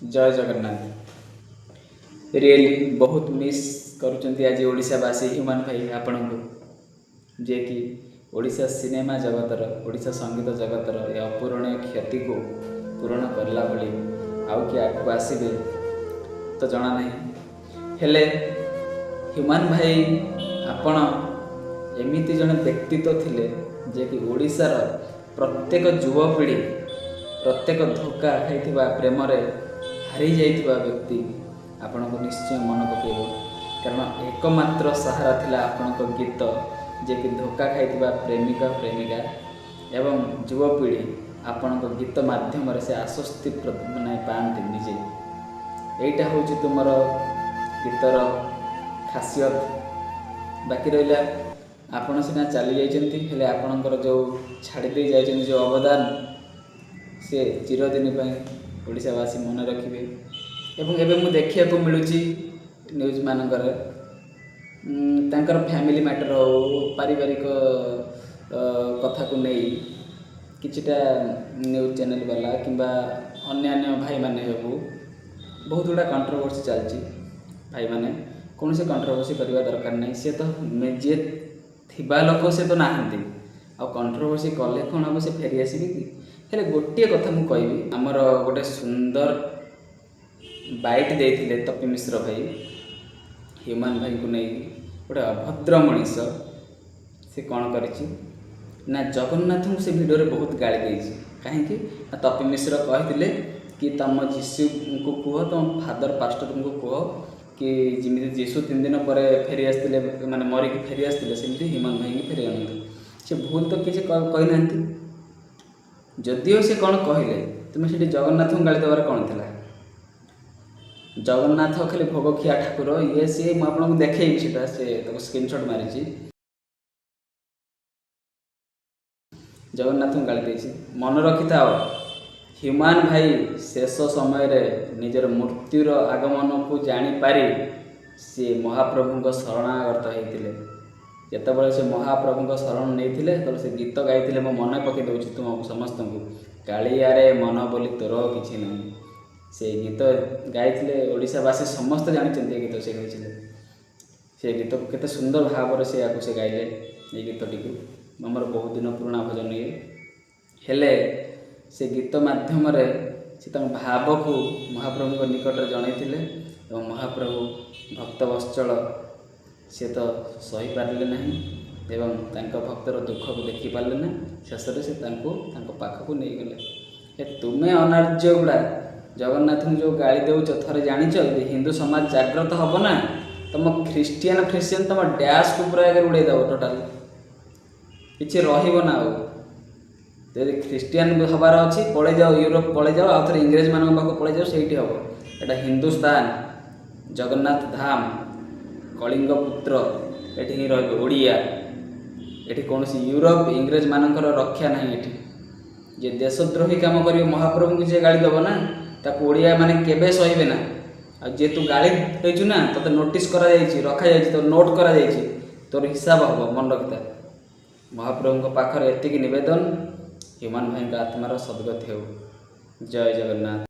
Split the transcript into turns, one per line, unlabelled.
ଜୟ Jagannath. Really ବହୁତ miss କରୁଛନ୍ତି ଆଜି ଓଡ଼ିଶାବାସୀ ହ୍ୟୁମାନ୍ ଭାଇ ଆପଣଙ୍କୁ, ଯିଏକି ଓଡ଼ିଶା ସିନେମା ଜଗତର, ଓଡ଼ିଶା ସଙ୍ଗୀତ ଜଗତର ଏ ଅପୂରଣୀୟ କ୍ଷତିକୁ ପୂରଣ କରିଲା ଭଳି ଆଉ କିଏ ଆଗକୁ ଆସିବେ ତ ଜଣା ନାହିଁ। ହେଲେ ହ୍ୟୁମାନ୍ ଭାଇ, ଆପଣ ଏମିତି ଜଣେ ବ୍ୟକ୍ତିତ୍ୱ ଥିଲେ, ଯିଏକି ଓଡ଼ିଶାର ପ୍ରତ୍ୟେକ ଯୁବପିଢ଼ି, ପ୍ରତ୍ୟେକ ଧୋକା ଖାଇଥିବା, ପ୍ରେମରେ ହାରି ଯାଇଥିବା ବ୍ୟକ୍ତି ଆପଣଙ୍କୁ ନିଶ୍ଚୟ ମନେ ପକାଇବ। କାରଣ ଏକମାତ୍ର ସାହାରା ଥିଲା ଆପଣଙ୍କ ଗୀତ, ଯିଏକି ଧୋକା ଖାଇଥିବା ପ୍ରେମିକ, ପ୍ରେମିକା ଏବଂ ଯୁବପିଢ଼ି ଆପଣଙ୍କ ଗୀତ ମାଧ୍ୟମରେ ସେ ଆଶ୍ୱସ୍ତି ମାନେ ପାଆନ୍ତି ନିଜେ। ଏଇଟା ହେଉଛି ତୁମର ଗୀତର ଖାସିୟତ। ବାକି ରହିଲା, ଆପଣ ସିନା ଚାଲି ଯାଇଛନ୍ତି, ହେଲେ ଆପଣଙ୍କର ଯେଉଁ ଛାଡ଼ି ଦେଇ ଯାଇଛନ୍ତି ଯେଉଁ ଅବଦାନ, ସେ ଚିରଦିନ ପାଇଁ ଓଡ଼ିଶାବାସୀ ମନେ ରଖିବେ। ଏବଂ ଏବେ ମୁଁ ଦେଖିବାକୁ ମିଳୁଛି ନ୍ୟୁଜ୍ ମାନଙ୍କରେ ତାଙ୍କର ଫ୍ୟାମିଲି ମ୍ୟାଟର୍ ହଉ, ପାରିବାରିକ କଥାକୁ ନେଇ କିଛିଟା ନ୍ୟୁଜ୍ ଚ୍ୟାନେଲ୍ ବାଲା କିମ୍ବା ଅନ୍ୟାନ୍ୟ ଭାଇମାନେ ହେଉ, ବହୁତ ଗୁଡ଼ା କଣ୍ଟ୍ରୋଭର୍ସି ଚାଲିଛି। ଭାଇମାନେ, କୌଣସି କଣ୍ଟ୍ରୋଭର୍ସି କରିବା ଦରକାର ନାହିଁ। ସିଏ ତ ଯିଏ ଥିବା ଲୋକ ସେ ତ ନାହାନ୍ତି, ଆଉ କଣ୍ଟ୍ରୋଭର୍ସି କଲେ କ'ଣ ହେବ? ସେ ଫେରି ଆସିବେ କି? ହେଲେ ଗୋଟିଏ କଥା ମୁଁ କହିବି, ଆମର ଗୋଟେ ସୁନ୍ଦର ବାଇଟ୍ ଦେଇଥିଲେ ତପି ମିଶ୍ର ଭାଇ ହ୍ୟୁମାନ୍ ଭାଇଙ୍କୁ ନେଇକି। ଗୋଟେ ଅଭଦ୍ର ମଣିଷ ସେ କ'ଣ କରିଛି ନା, ଜଗନ୍ନାଥଙ୍କୁ ସେ ଭିଡ଼ିଓରେ ବହୁତ ଗାଳି ଦେଇଛି। କାହିଁକି ନା ତପି ମିଶ୍ର କହିଥିଲେ କି ତମ ଯୀଶୁଙ୍କୁ କୁହ, ତମ ଫାଦର ପାଷ୍ଟରଙ୍କୁ କୁହ କି ଯେମିତି ଯୀଶୁ 3 ଦିନ ପରେ ଫେରି ଆସିଥିଲେ, ମାନେ ମରିକି ଫେରି ଆସିଥିଲେ, ସେମିତି ହ୍ୟୁମାନ୍ ଭାଇଙ୍କୁ ଫେରି ଆଣନ୍ତୁ। ସେ ଭୁଲ ତ କିଛି କହିନାହାନ୍ତି। ଯଦିଓ ସେ କ'ଣ କହିଲେ, ତୁମେ ସେଠି ଜଗନ୍ନାଥଙ୍କୁ ଗାଳି ଦେବାର କ'ଣ ଥିଲା? ଜଗନ୍ନାଥ ଖାଲି ଭୋଗ ଖିଆ ଠାକୁର, ଇଏ ସିଏ। ମୁଁ ଆପଣଙ୍କୁ ଦେଖେଇବି ସେଟା, ସେ ତାକୁ ସ୍କ୍ରିନସଟ୍ ମାରିଛି। ଜଗନ୍ନାଥଙ୍କୁ ଗାଳି ଦେଇଛି। ମନେ ରଖିଥାଅ, ହ୍ୟୁମାନ୍ ଭାଇ ଶେଷ ସମୟରେ ନିଜର ମୃତ୍ୟୁର ଆଗମନକୁ ଜାଣିପାରି ସିଏ ମହାପ୍ରଭୁଙ୍କ ଶରଣାଗତ ହେଇଥିଲେ। ଯେତେବେଳେ ସେ ମହାପ୍ରଭୁଙ୍କ ଶରଣ ନେଇଥିଲେ, ସେତେବେଳେ ସେ ଗୀତ ଗାଇଥିଲେ। ମୁଁ ମନେ ପକାଇ ଦେଉଛି ତୁମକୁ ସମସ୍ତଙ୍କୁ, "କାଳିଆରେ ମନ ବୋଲି ତୋର କିଛି ନାହିଁ"। ସେ ଗୀତ ଗାଇଥିଲେ। ଓଡ଼ିଶାବାସୀ ସମସ୍ତେ ଜାଣିଛନ୍ତି ଏ ଗୀତ ସେ ଗାଇଥିଲେ। ସେ ଗୀତକୁ କେତେ ସୁନ୍ଦର ଭାବରେ ସେ ୟାକୁ ସେ ଗାଇଲେ ଏଇ ଗୀତଟିକୁ। ଆମର ବହୁତ ଦିନ ପୁରୁଣା ଭଜନ ଇଏ। ହେଲେ ସେ ଗୀତ ମାଧ୍ୟମରେ ସେ ତାଙ୍କ ଭାବକୁ ମହାପ୍ରଭୁଙ୍କ ନିକଟରେ ଜଣାଇଥିଲେ ଏବଂ ମହାପ୍ରଭୁ ଭକ୍ତବତ୍ସଳ, ସେ ତ ସହିପାରିଲେ ନାହିଁ ଏବଂ ତାଙ୍କ ଭକ୍ତର ଦୁଃଖକୁ ଦେଖିପାରିଲେ ନାହିଁ। ଶେଷରେ ସେ ତାଙ୍କୁ ତାଙ୍କ ପାଖକୁ ନେଇଗଲେ। ଏ ତୁମେ ଅନାର୍ଯ୍ୟ ଗୁଡ଼ା ଜଗନ୍ନାଥଙ୍କୁ ଯେଉଁ ଗାଳି ଦେଉଛ, ଥରେ ଜାଣିଛ, ଯଦି ହିନ୍ଦୁ ସମାଜ ଜାଗ୍ରତ ହେବ ନା, ତମ ଖ୍ରୀଷ୍ଟିଆନ ଫ୍ରିଷ୍ଟିଆନ ତମ ଡ୍ୟାସ୍କୁ ପୁରା ଆଗରେ ଉଡ଼େଇ ଦେବ ଟୋଟାଲ, କିଛି ରହିବ ନା ଆଉ। ଯଦି ଖ୍ରୀଷ୍ଟିଆନ ହେବାର ଅଛି, ପଳେଇ ଯାଅ ୟୁରୋପ, ପଳେଇ ଯାଅ, ଆଉ ଥରେ ଇଂରେଜମାନଙ୍କ ପାଖକୁ ପଳେଇ ଯାଅ, ସେଇଠି ହେବ। ଏଇଟା ହିନ୍ଦୁସ୍ତାନ, ଜଗନ୍ନାଥ ଧାମ, କଳିଙ୍ଗ ପୁତ୍ର ଏଠି ହିଁ ରହିବେ ଓଡ଼ିଆ। ଏଠି କୌଣସି ୟୁରୋପ ଇଂରେଜମାନଙ୍କର ରକ୍ଷା ନାହିଁ ଏଠି। ଯିଏ ଦେଶଦ୍ରୋହୀ କାମ କରିବ, ମହାପ୍ରଭୁଙ୍କୁ ଯିଏ ଗାଳି ଦେବ ନା, ତାକୁ ଓଡ଼ିଆ ମାନେ କେବେ ସହିବେ ନା। ଆଉ ଯିଏ ତୁ ଗାଳି ଦେଇଛୁ ନା, ତୋତେ ନୋଟିସ୍ କରାଯାଇଛି, ରଖାଯାଇଛି, ତୋର ନୋଟ୍ କରାଯାଇଛି, ତୋର ହିସାବ ହେବ, ମନେ ରଖିଥା। ମହାପ୍ରଭୁଙ୍କ ପାଖରେ ଏତିକି ନିବେଦନ, ହ୍ୟୁମାନ୍ ଭାଇଙ୍କ ଆତ୍ମାର ସଦ୍ଗତି ହେଉ। ଜୟ ଜଗନ୍ନାଥ।